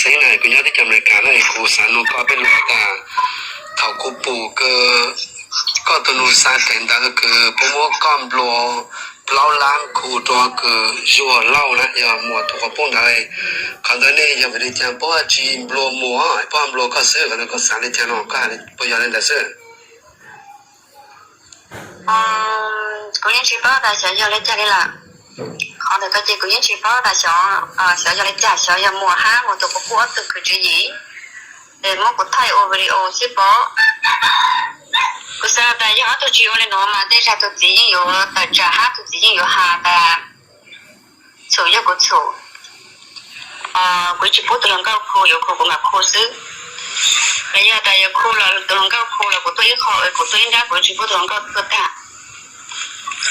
Xeeb na, kuv nyob teb chaws Amelikas na, kuv xav nug koj peb lus tas, thaum kuv pum kws koj tus nus xav teev ntawd kws puab muab koj nplua plaub lab khu rua kws Zuag Lauj na, yog Muas tus quas puj ntawd, qhov ntawd ne yog vim li cas puab tsis nplua Muas, puab nplua koj xwb, qhov ntawd koj xav li cas no, koj puas yog li ntawd xwb? Kuv yeej tsis paub tas xyov yog li cas li lawm. Qhov ntawd ko ces kuv yeej tsis paub tas xyov, xyov yog li cas, xyov yog Muas hab Muas tus quas puj ob tug kws tswv yim es muab kuv thaij ua video xwb pob. Kuv xav tas yog ob tug tsis ua li no mas tej zag tus txiv yeej yuav tawm tsam hab tus txiv yeej yuav has tas txhum yog kuv txhum. Kuv tsis pub tus hluas nkauj khu, yuav khu kuv mam khu xwb. Los yog tas yuav khu los tus hluas nkauj khu los kuv tuaj ib qho, kuv tuaj ib nrab, kuv tsis pub tus hluas nkauj tuaj tag.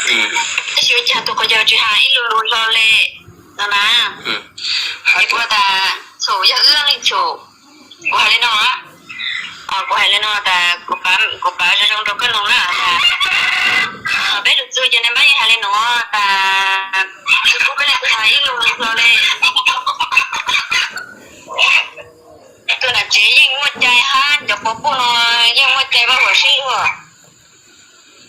Tab sis ua cas tus quas yawg tsis has ib lu lus hlo li no na? Es kuv has tas txhum yog wb leej txhum. Kuv hais li no, kuv hais li no tas kuv pav zoo zoo rau koj noog na tas, peb lug txug ces nais npab yeej hais li no tas, tsis pub peb leej twg has ib lu lus hlo li. Tus nam tsev yeej muaj cai hab cov quas puj no yeej muaj cai vaj huam sib luag.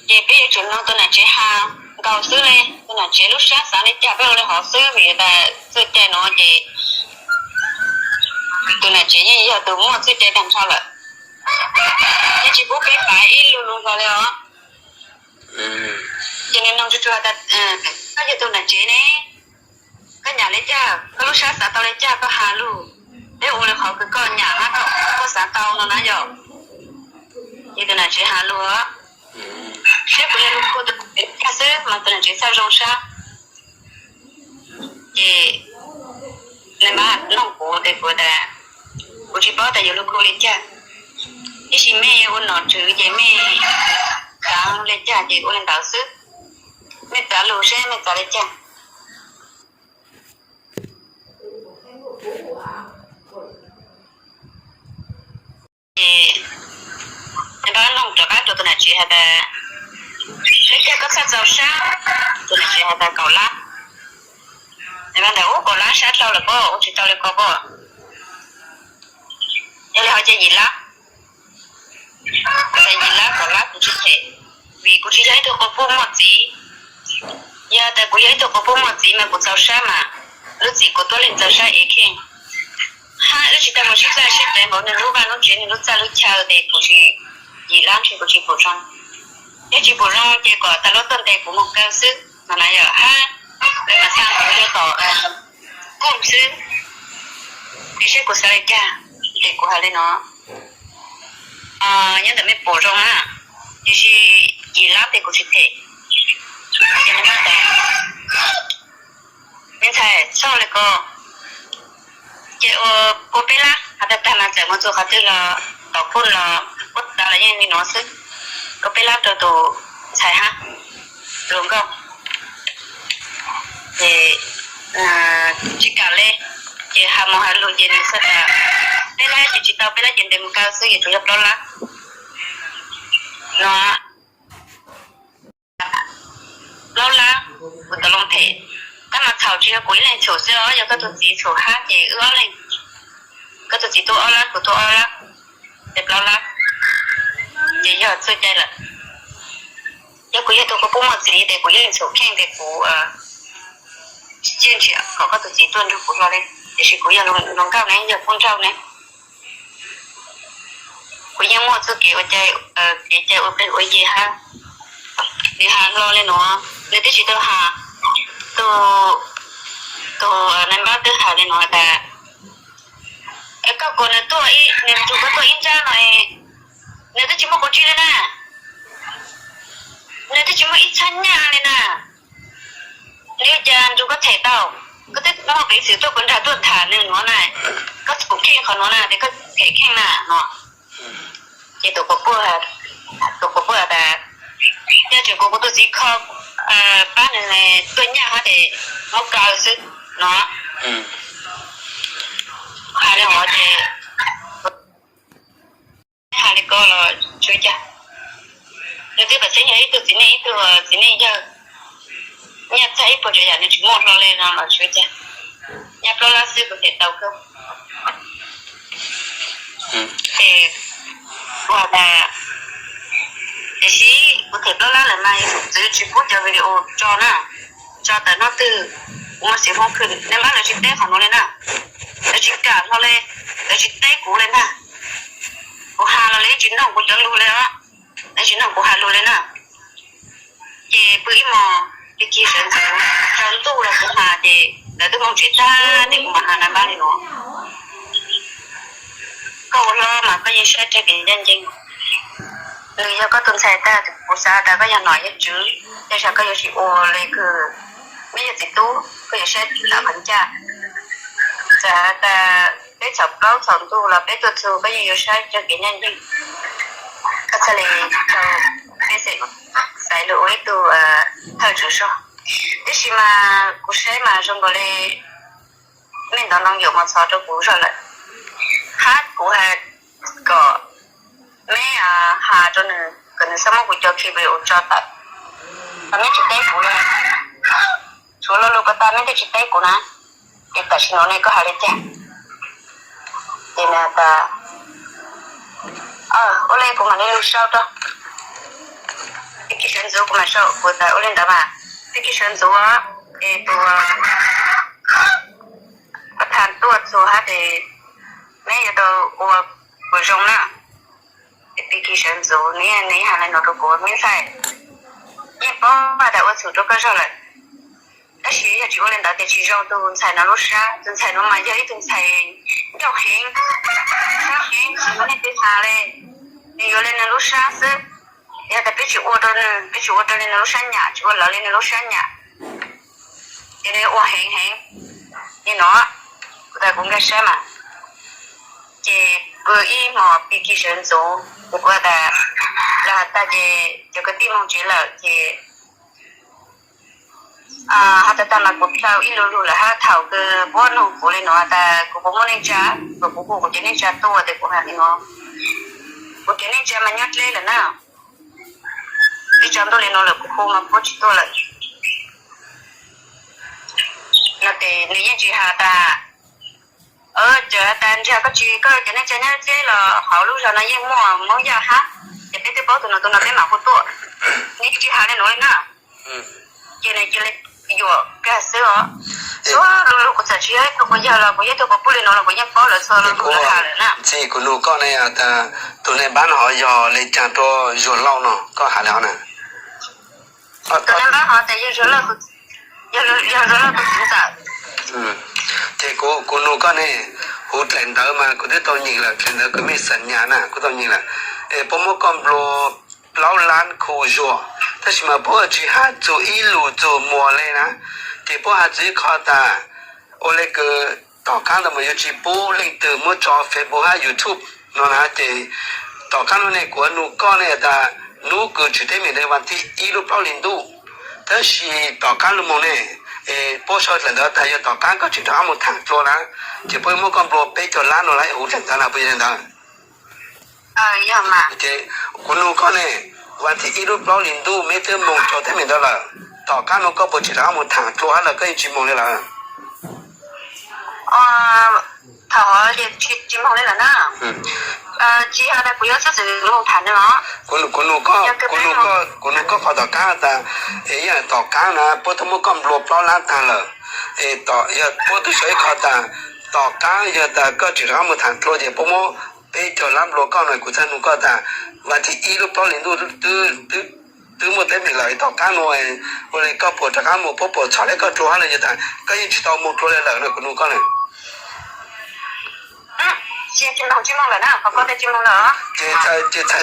Ces peb yuav tsum noog tus nam tsev has nkaus xwb li, tus nam tsev lub sab xav li cas peb ua li hov xwb, vim tas txuj cai no ces tus nam tsev yeej yog tus muaj txuj cai tag nrho lawm. Yeej tsis pub peb pav ib lu lus hlo li os. Ces nws noog tsuag tsuag tas, koj yog tus nam tsev ne, koj nyam li cas, koj lub sab xav tau li cas koj has lug. Peb ua li qhov kws koj nyam hab koj xav tau no na yom. Ces tus nam tsev has lug, saib kuv yog lug khu tus nam tsev li cas xwb mas tus nam tsev txhaj zoo sab. Ces nais npab noog kuv tes kuv tas, kuv tsis paub tas yuav lug khu li cas, tab sis mej ua nom tswv ces mej xav li cas ces ua li ntawd xwb. Mej txav lug seb mej xav li cas. Ces nais npab noog rov qab rau tus nam tsev has tas, li cas koj txhaj txaus sab? Tus nam tsev has tas kaum lab. Nais npab ntawd, ub, kaum lab sab dhau lawm pob, ua tsis tau li ko pob. Yog li hov ces yim lab. Yim lab kaum lab kuv tsis them, vim kuv tsis yog ib tug quas puj muaj txiv. Yog tas kuv yog ib tug quas puj muaj txiv mas kuv txaus sab mas, lub txim kuv tuab leeg txaus sab ev kheej. Hab wb tsis tau mus sib txaj sib qev npaum nws lub vaj lub tsev nws lub txaj lub chaw tes kuv tsis, yim lab ntshe kuv tsis pum zoo. Yog tsis pum zoo ces kom tas lub tuaj ntes kuv mus kaw xwb no na yom, hab lawv mam xa kuv rau tom kuj xwb. Ces seb kuv xav li cas, ces kuv hais li no, nyob ntawm mej pum zoo na, tiam sis yim lab tes kuv tsis them. Ces nws hais tas, me ntxhais, txhob li ko. Ces ua pua peb lab, has tag tag mas txawm mus txug qhov twg los tom kuj los puab tav los yeej li nuav xwb. Ua peb lab rau tus ntxhais hab tus hluas nkauj. Ces tsis kam li, ces has mus has lug ces nws txhaj tas peb lab ces tsis tau, peb lab ces ntes mus kaw xwb, yuav tsum yog plaub lab no. Plaub lab, kuv tau loo them. Tab mas txhaum tsis yog kuv ib leeg txhum xwb os, yog koj tug txiv txhum hab ces wb ob leeg. Koj tug txiv tuaj ob lab, kuv tuaj ob lab, ces plaub lab, ces yog txuj cai lawm. Yog kuv yog tug quas puj muaj txiv tes kuv ib leeg txhum kheej tes kuv tsis nrhiav kom koj tug txiv tuaj nrug kuv hlo li. Tiam sis kuv yog hluas nkauj ne, yog puj nrauj ne, kuv yeej muaj txuj kev ua cai, kev cai ua plig ua yig hab. Nws has hlo li nuav, nws twb tsis tau has, tus, tus nais npab twb has li nuav tas, koj kuas nws tuaj, nws nrug koj tuaj ib nrab no, nws twb tsis muaj quas tsib li na, nws twb tsis muaj ib txhab nyaj li na, nws ua cas nrug koj them tau? Koj twb muaj peev xwm tuaj kuv nrag tuaj tham nws nuav na, koj txhum kheej qhov nuav na tes koj them kheej na no. Ces tus quas puj, tus quas puj has tas, yog tseem kuv, kuv tug txiv kho pab nws tuaj nyaj hab tes muab kaw xwb no. Has li hov ces has li ko los tsis ua cas. Nws twb pam tseeb yog ib tug txiv neej, ib tug txiv neej yawg, nyaj txag ib puas tsav yam nws tsis muaj hlo li no los tsis ua cas. Nyaj plaub lab xwb kuv them tau kawg. Ces kuv hais tias, tiam sis kuv them plaub lab lawm mas txwv tsis pub cov video tso na, tso tawm hnub twg kuv muaj xim foob khw, nej mab lawv tsis teb qhov nuav li na, lawv tsis kam hlo li, lawv tsis teb kuv li na. Kuv has los lawv tsis noog kuv cov lug li os, lawv tsis noog kuv has lug li na. Ces pw ib hmos, pig kig sawv ntxuv, tsaus ntuj los kuv has ces lawv twb mus tsev tag ces kuv mam has na npab li nuav. Koj ua hlob mas koj yeej saib tsawg kev ncaj ncees. Nws yog koj tus ntxhais tag, kuv xav tas koj yog nom yog tswv, tej zag koj yuav tsis ua li kws, meb yog txiv tub koj yuav saib tawm qhov ncaj. Txawm has tas peb txhaum plaub txhaum ntug los peb tuaj txug koj yeej yuav saib tsawg kev ncaj ncees. Koj txhaj le rau peb xaiv lug ua ib tug thawj tswv zog. Tab sis mas kuv saib mas zoo nkaus li mej ntov ntoo yuam mos txhov rau kuv zog lawm, hab kuv has kom meb has rau nws kom nws txhob muab kuv cov clip ua tso tawm, mas meb tsis teb kuv li. Tshuav lo lus puas tas meb thiaj tsis teb kuv na. Ces tam sim no ne koj hais li cas? Ces nws tas, ua li kuv mam li lug sau rau. Pig kig sawv ntxuv kuv mam sau, kuv tas ua li ntawd mas pig kig sawv ntxuv es tus pab tham tuaj txug hab tes neb yuav tau ua kuv zoo na. Pig kig sawv ntxuv nws has li no rau kuv, me ntxhais, yeej paub has tas ua txhum rau koj zog lawm, tab sis yog tsis ua li ntawd ces tsis zoo tus ntxhais no lub sab. Tus ntxhais no mas yog ib tug ntxhais ncauj heev, sab heev, tsis muaj leej twg has li, nws yuav li nws lub sab xwb. Yog tas peb tsis ua rau nws, peb tsis ua rau li nws lub sab nyam, tsis ua lawv li nws lub sab nyam, ces nws ua heev heev li no. Kuv tas kuv nkag siab mas. Ces pw ib hmos pig kig sawv ntxuv, kuv tas, lawv has tas ces cov kwv tij moog tsev lawm ces has tas tag mas kuv tau ib lu lug lawm hab thaum kws puab nug kuv li no has tas kuv puas muaj neej tsa, kuv hu kuv cov neej tsa tuaj tes kuv has li no, kuv cov neej tsa mas nyob dleb lawm na, ib tsaus ntuj li no lawm kuv hu mas puab tsis tuaj lawm. No ces nws yeej tsis has tas, ces has tas ntshe koj tsis, koj cov neej tsa nyob dleb los hauv lub zog no yeej muaj Moob Yaj hab, ces peb twb paub tus no tus no peb mam hu tuaj. Nws yeej tsis has li nuav li na. Ces nws cia li yuam kag xwb os. Txhua lu lug kuv txawm tsis yog ib tug quas yawg los kuv yog ib tug quas puj li no los kuv yeej paub lawv txhua lu lug lawv has lawm na. Txij kuv nug koj ne, tus neeg npab no ho yog le caag rua Zuag Lauj no, koj has li ho na? Tus neeg npab ho tas yog Zuag Lauj, yog Zuag Lauj tus txiv ntxawm. Ces kuv nug koj ne, huv dlaim ntawv mas kuv twb tau nyeem lawm, dlaim ntawv kws mej xeem Nyab na kuv tau nyeem lawm. Es puab muab koj nplua plaub lab khu zuag, tab sis mas puab tsis has txug ib lus txug muag le na, ces puab has txug ib qho tas, ua le kws tom qab ntawd mas yuav tsis pub leej twg muab tso Facebook hab YouTube no na. Ces tom qab no ne kuv nug koj ne tas, hnub kws tsim teb meem ntawd vas thib ib lub plaub hlis ntuj, tab sis tom qab lug moog ne, es puab sau dlaim ntawv tas yog tom qab koj tseem rov qab mus thaam dlua na, ces puab muab koj nplua peb caug lab no lawm, huv dlaim ntawv na puas yog li ntawd? Ces kuv nug koj ne, vas thib ib lub plaub hlis ntuj meb twb moog tso teeb meem ntawd lawm, tom qab no koj puas tseem rov qab mus thaam dlua hab los koj yeej tsis moog li lawm? Thaum tsis moog li lawm na. Tsis has tas kuv yuav xub xwm moog thaam nws os. Kuv nug koj, kuv nug koj qhov tom qab tas, es yog tom qab na puab twb muab koj nplua plaub lab taag lawm, es yog puab twb sau ib qho tas, tom qab yog tas koj tseem rov qab mus thaam dlua ces puab muab peb caug lab nplua koj no, kuv txhaj nug koj tas, vas thib ib lub plaub hlis ntuj twb muaj teeb meem lawm, tom qab no ua le koj puas rov qab mus, puab puas txhom le koj dlua hab los yog tas koj yeej tsis tau mus dlua li lawm no, kuv nug koj na. Ces txhais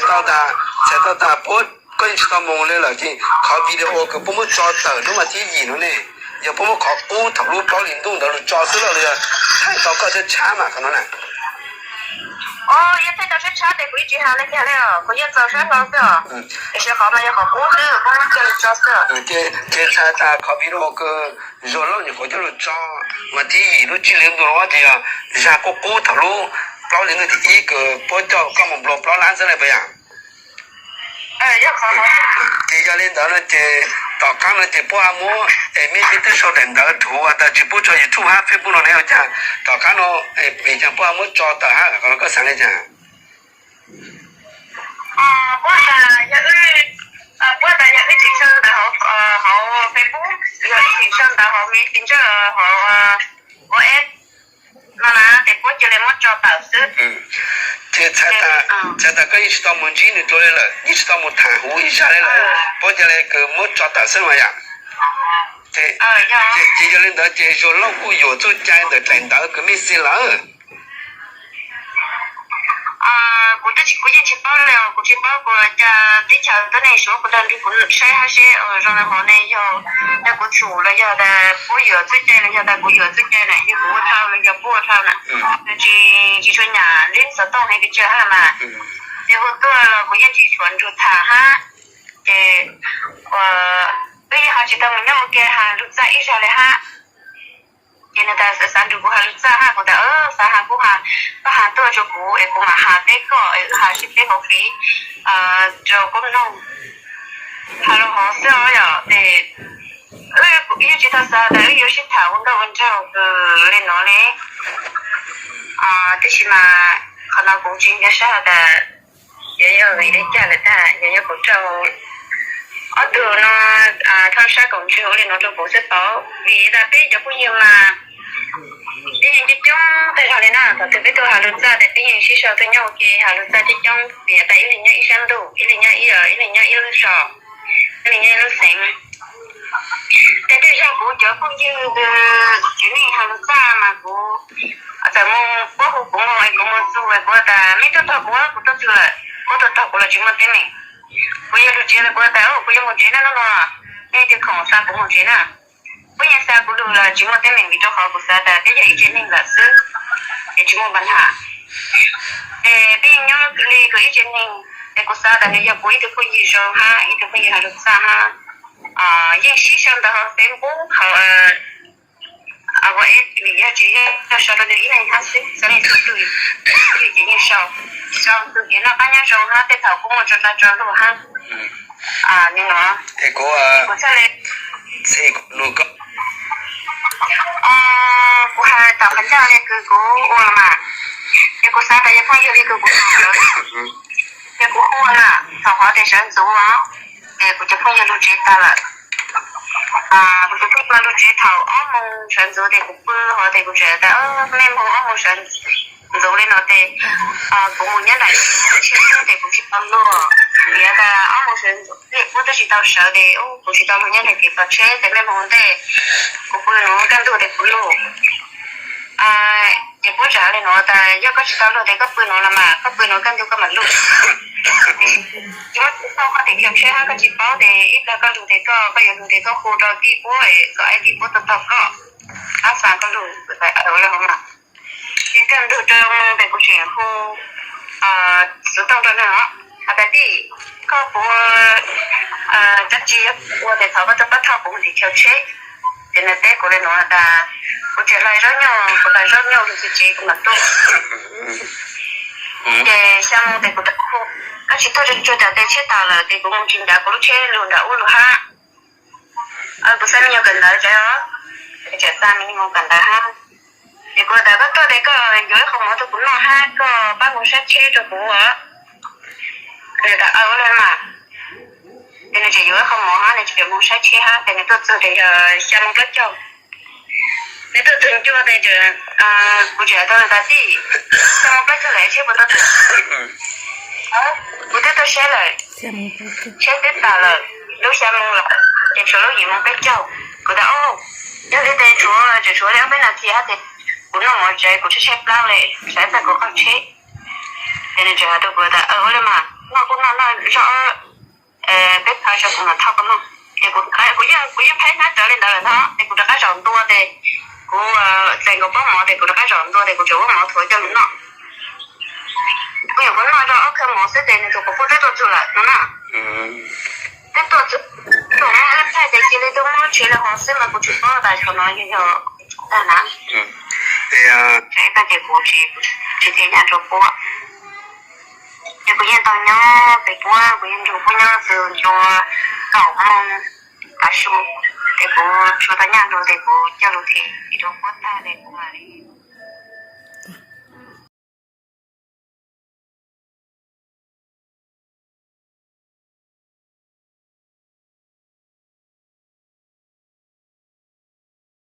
tau tas, txhais tau tas puab, koj yeej tsis tau mus li lawm ces qhov video kws puab muab tso tawm hnub vas thib yim no ne, yog puab muab qhov qub thaum lub plaub hlis ntuj ntawd lug tso xwb los yog txhais tau koj tshab tshab mas qhov no na? Yog txhais tau tshab tshab tes kuv yeej tsis has le caag li os, kuv yeej txaus sab hlo xwb os. Tiam sis qhov mas yog qhov qub xwb, puab muab coj lug tso xwb. Ces txhais tas qhov video kws Zuag Lauj nyuam qhuav coj lug tso vas thib yim lub tsib hlis ntuj no ces yog zag qub qub thaum lub plaub hlis ntuj thib ib kws puab coj koj mus nplua plaub lab xwb na puas yog? Ces yog li ntawd no ces tom qab no ces puab muab, es mej twb sau daim ntawv rhuv tas tsis pub tso YouTube hab Facebook no ne, ua caag tom qab no es puab muab tso tawm hab, qhov no koj xaav li cas? Puab tas yog wb, puab tas yog wb tsis sau ntawv hauv, hauv Facebook, yog wb tsis sau ntawv hauv Messenger, hauv WhatsApp no na, ces puab cia li muab tso tawm xwb. Ces txhais tas koj yeej tsis tau mus ntsib nws dua li lawm, yeej tsis tau mus tham huv ib zaj li lawm, puab cia li kws muab tso tawm xwb mas yom. Ces yog li ntawd ces Zuag Lauj kuj yuam txuj cai ntawm daim ntawv kws mej xi lawm. Kuv twb tsis, kuv yeej tsis paub li, kuv tsis paub kuv cas teb chaws tuab neeg Suav kuv tag nrho kuv saib hab seb zoo li hov ne, yog, yog kuv txhum los yog tas puab yuam txuj cai los yog tas kuv yuam txuj cai na, yog kuv ua dhau los yog puab ua dhau na. Tsis, tsis tshua nyam li xov tooj heev pes tsawg hab mas. Ces hu tuaj los kuv yeej tsis tshua nrug tham hab. Ces wb yeej ho tsis tau mus nyob ua ke has lug txaj ib zag li hab. Ces nws tas xav, xav nrug kuv has lug txaj hab, kuv tas xav has kuj has, koj has tuaj rua kuv es kuv mam has teb koj es wb has sib peb hauv fev, rau koob noog. Has lug hov xwb os yom, ces wb yeej tsis tau xav tas wb yuav sib tham ua nkauj ua nraug kws li no li. Tab sis mas qhov no kuv tsis nco sab has tas yog, yog vim li cas lawm tag, yog, yog kuv raug ob tug no thaj sab kaum ntswg ua li no rau kuv xwb tau. Vim tas peb cov phooj ywg mas peb yeej coob coob tag zog li na, thaum twg peb tuaj has lug txaj tas peb yeej sib sau tuaj nyob ua ke has lug txaj coob coob, vim tas ib leeg nyob ib sab ntuj, ib leeg nyob ib, ib leeg nyob ib lub zos, ib leeg nyob ib lub xeev. Ces tej zag kuv cov phooj ywg tsev neeg has lug txaj mas kuv txawm mus, puab hu kuv mus es kuv mus txug es kuv tas mej tuaj tog kuv, kuv tuaj txug lawm, puab tuaj tog kuv los tsis muaj teeb meem. Kuv yog lug tsev los kuv tas kuv yuav mus tsev na hnub no, nej tig khoom xa kuv mus tsev na. Puab yeej xa kuv lug los tsis muaj teeb meem vim rau qhov kuv xav tas peb yog ib tsev neeg lawm xwb, ces tsis muaj npa nham. Ces peb yeej nyob li kuv ib tsev neeg, ces kuv xav tas nws yog kuv ib tug phooj ywg zoo hab ib tug phooj ywg has lug txaj hab. Yeej sib sau ntawv hauv Facebook hauv ua es vim yog tsis yog sau rau nws ib leeg hab xwb, xav leej txhua tug, ces yeej sau, sau tug kev noj qab nyob zoo hab tej thaum kuj muaj tso dlaa tso lug hab. Nim no kuv txhaj le, kuv has tom qhov ncauj li kws kuv ua los mas, ces kuv xav tas yog phooj ywg li kws kuv has lawm, yog kuv hu na, thaum hov tes sawv ntxuv os, ces kuv cov phooj ywg lug tsev tag lawm. Kuv cov phooj ywg lug tsev thaum ob moos sawv ntxuv tes kuv pw hov tes kuv tseem tas mej moog ob moos sawv ntxuv li no tes kuv mus nyob nraim tsheb tes kuv tsis tau luag, vim tas ob moos sawv ntxuv puab twb tsis tau sawv tes kuv tsis tau luag nyob nraim kev pos tsheb tes mej moog ua ntej, kuv pw nuav kaj ntug tes kuv luag. Ces puab tseem has li nuav tas yog koj tsis tau luag tes koj pw nuav los mas, koj pw nuav kaj ntug koj mam luag. Tsis muaj tsis tau koj tes kheev tsheb hab koj tsis paub tes ib plag koj lug tes koj, koj yuav lug tes koj hu rau tij puab kom tij puab tuaj tog koj, hab xa koj lug, ua li hov mas. Ces kaj ntug rau moos tes kuv tseem hu xov tooj rau nws os, has tas tij, koj puas, dab tsi ua tes thov koj tuaj pab thauj kuv mus tim chaw tsheb. Ces nws teb kuv li nuav tas kuv tseem hlais zaub nyuj, kuv hlais zaub nyuj lug txiv tsev kuv mam tuaj. Ces xya moos tes kuv rov hu, koj tsis tuaj tsuag tsuag tas tes tsheb tas lawm tes kuv mus tsis ncav kuv lub tsheb lug nram ub lug hab. Kuv xa me nyuam kawm ntawv tsev os, tseem xa me nyuam kawm ntawv hab. Ces kuv tas koj tuaj tes koj yuav ib qho mov rau kuv noj hab koj pab mus saib tsheb rau kuv os. Nws tas ua li mas. Ces nws tseem yuav ib qho mov hab nws tseem mus saib tsheb hab ces nws tuaj txug tes yog xya moos plaub caug. Nws tuaj txug ncua tes kuv tseem has rau nws tas tij, xya moos plaub caug lawm tsheb puas tau txug? Kuv twb tuaj saib lawm, tsheb twb tas lawm, lub xya moos lawm ces tshuav lub yim moos peb caug. Kuv tas o, yog li tes tshuav, tseem tshuav li ob peb nas this hab tes kuv noj mov tsev kuv tshaib tshaib plab li, saib txog kuv qaug tsheb. Ces nws tseem has rau kuv tas ua li mas, noj kuj noj, noj zog, peb phav tso kuv mam thauj koj noj. Ces kuv, kuv yeej, kuv yeej phaib hnab rawv li ntawd lawm ntag ces kuv rov qab zaum ntua tes kuv txais nkaus pob mov tes kuv rov qab zaum ntua tes kuv tseem muab mov thuav coj lug noj. Kuv nyuam qhuav noj zog ob khawv mov xwb tes nws tus quas puj twb tuaj txug lawm no na. Twb tuaj txug, tuaj muab ib thaij tes cia li tuaj muab tsev li hov xwb mas kuv tsis paub tas qhov no yog, yog tag na. Tag ces kuv tsis, tsis them nyaj rau puab. Ces kuv yeej tau nyob pem puab, kuv yeej nrug puab nyob txug ncua kaum moos tav su, ces kuv tsuas tau nyaj lug tes kuv coj lug them rau puab tag tes kuv mam li